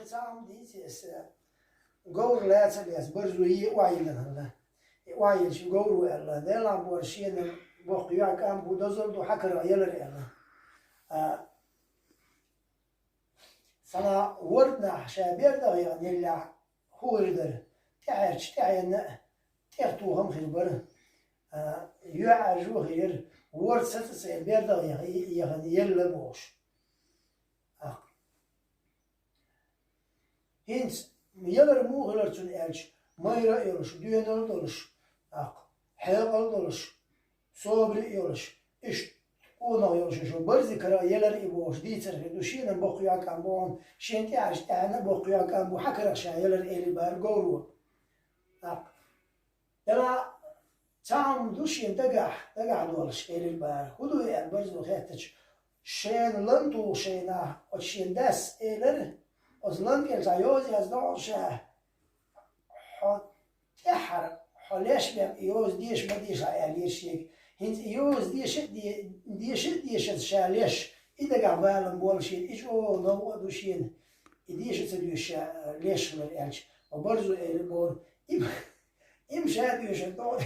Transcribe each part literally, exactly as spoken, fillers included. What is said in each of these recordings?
Цхьа хӀума дийци аса, говр лаца лаьца, барзо е охьайиллина хилла. И охьайиллача говро аьлла: «Делахь бора шена боккха йоӀ кӀант бу, дозалла ду, хьа карах ялар», — аьлла. А, цхьана ворданахь ша бер дагӀа яхана еллехь хӀун хир дара? ТӀехьарча тӀехьенна а, тӀехтохам хир бара. А, йоӀ Ӏаьржо хир яра, ворда саца ца яь бер дагӀа яха-, яхана елла бохуш. ТӀаккха хӀинца ялар муха хилар цуьнан аьлча, майра а йолуш, доьналла а долуш, тӀаккха хьекъал а долуш, собаре а йолуш, иштта къонах йолуш, шу барзи карах ялар и бохуш дийцар хир ду, шена боккха йоӀ кӀант бу хьуна, шена тӀехьарча тӀехьенна а боккха йоӀ кӀант бу, хьа карах ша ялар, элира бара говро. ТӀаккха Дела, цхьа хӀума ду шен дагахь, дагахь долуш, элира бара. ХӀун ду и аьлла барзо хаьттича, шена лан туху шайна, оцу шен дас элира, оцу лан кӀел цхьа йоза яздо ша, хьо тӀаьххьара, хьо леш бен и йоза деша ма дешахь аьллера шега. ХӀинца и йоза деша а де-, деша а дешаза ша леш, и дагахь балам болу шена, и чӀогӀа новкъа а ду шена, и деша а ца доьша ша леш хилар аьлча, ма барзо элира боху. И Им ша доьшур ду.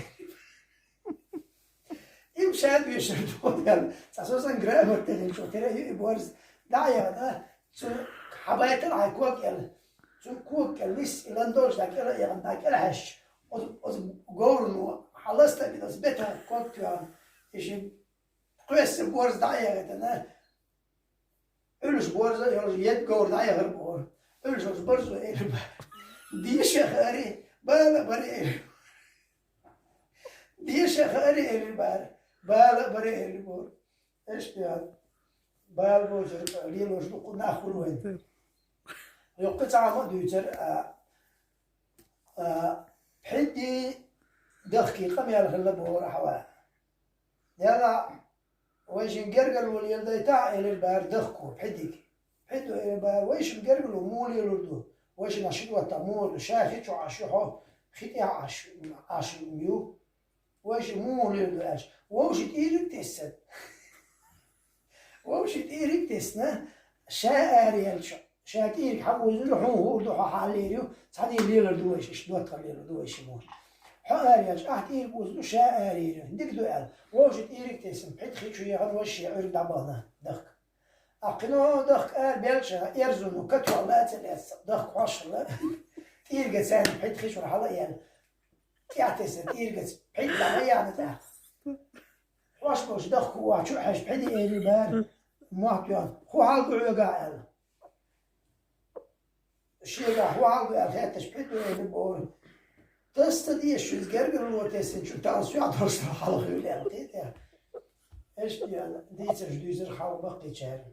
Им ша доьшур ду, аьлла. Цхьа сосан грамота тӀехь чу тера ю и борз. ДӀа а яхана, цу хьабайтина хьайн ког кӀел. Цу ког кӀел нисса и лан долуш дӀа кӀела а яхана, дӀа кӀела хьаьшча. Оцу, оцу говрано хьаласта а бина, оцу бетан ког тоьхна. И ши кхоьсса борз дӀа а яхийтина, Ӏуьллуш борза а йолуш, ед говр дӀаяхар боху. Ӏуьллуш барзо элира бара. Деша а хаари, бала а бари элира. Деша а хаари элира бара. Бала а бари элира боху. Эшпиан. Бала боцург лелош дукха нах хуьлу вайн. Йоккха цхьа хӀума а дуьйцура, а, а, пхьидди дахки къамел хилла бохура хьава. Яла, вайшин гергарло леладайтахьа, элира бара дахко, пхьидига. Пхьидо элира бара, вайшин гергарло муха лелур ду? Вайшинах ши доттагӀа муха ду? Ша хи чу Ӏаш ю хьо, хи тӀехь Ӏаш, Ӏаш ю. Вайшин муха лелур ду аьлча, вовши тӀийриг тессан. Вовши тӀийриг тесна, ша араелча, ша тӀийриг хьан узур ю, хьуна хуур ду, хьо хьаллийр ю, цхьаьний лелар ду вайша, иштта доттагӀа лелар ду вайша муха. Хьо араелча, ахь тӀийриг узур ю, ша араер ю. Дика ду аьлла. Вовши тӀийриг тесна, пхьид хи чу яхана, вайша шен Ӏуьрг дӀабахана дахка. Ахь кхино дахка ара белча, эрзуно катоьхна а ца лаьцна, дахка хьошалла. ТӀийриг царна пхьид хи чуьра хьала а яьлла. ТӀехь тесна тӀийригца, пхьид дӀа ма яхна тӀаккха. Хьош болчу дахка вахча а хьаьжча, пхьиди элира бара, мохь тоьхна, хӀун хьал ду хьоьгахь аьлла. Шегахь хӀун хьал ду аьлла хаьттича, пхьидо элира боху. Тасса ца дезаш, иза гергарло тессинчу талла соьгӀа долуш хьалха хуьлу аьлла, кхетий? Эшпиан, дийцарш дуьйцура хьалха баккхийчара.